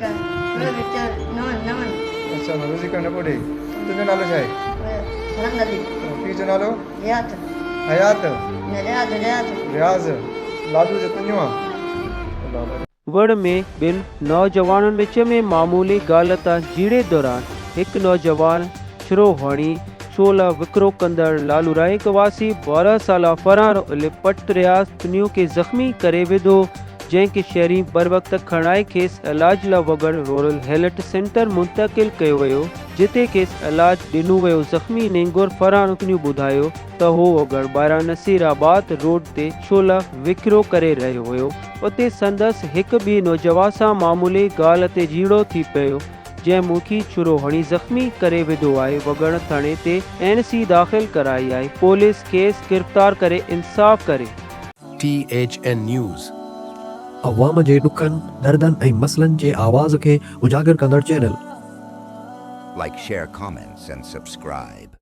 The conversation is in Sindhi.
ڪر روزي چر نون نون. اڇا روزي ڪرڻ نه پيو ڏئي. تنهنجو نالو ڇا آهي؟ فرحت علي. پيء جو نالو؟ رياض. حيات؟ نه رياض رياض. رياض لالو جو تنهنجو آ؟ وڙ ۾ ٻن نوجوانن وچ ۾ معمولي ڳالهه تان جهيڙي دوران هڪ نوجوان ڇرو هڻي ڇولا وڪرو ڪندڙ لالو رائيڪ واسي 12 سالا فرحان علي پٽ رياض تنيو کي زخمي ڪري وڌو جنهن کي شهرين بروقت کڻائي کيس علاج لا وڳڻ رورل هيلٿ سينٽر منتقل ڪيو ويو جتي کيس علاج ڏنو ويو زخمي نينگر فرحان تنيو ٻڌايو ته هو وڳڻ ٻاهران نصير آباد روڊ تي ڇولا وڪرو ڪري رهيو هيو اتي سندس هڪ ٻئي نوجوان سان معمولي ڳالهه تي جهيڙو ٿي پيو جنهن مون کي ڇرو هڻي زخمي ڪري وڌو آهي وڳڻ ٿاڻي تي اين سي داخل ڪرائي آهي پوليس کيس گرفتار ڪري انصاف ڪري. T H N news. عوام جي ڏکن، دردن ۽ مسئلن جي آواز کي اجاگر ڪندڙ channel. Like share comments and subscribe.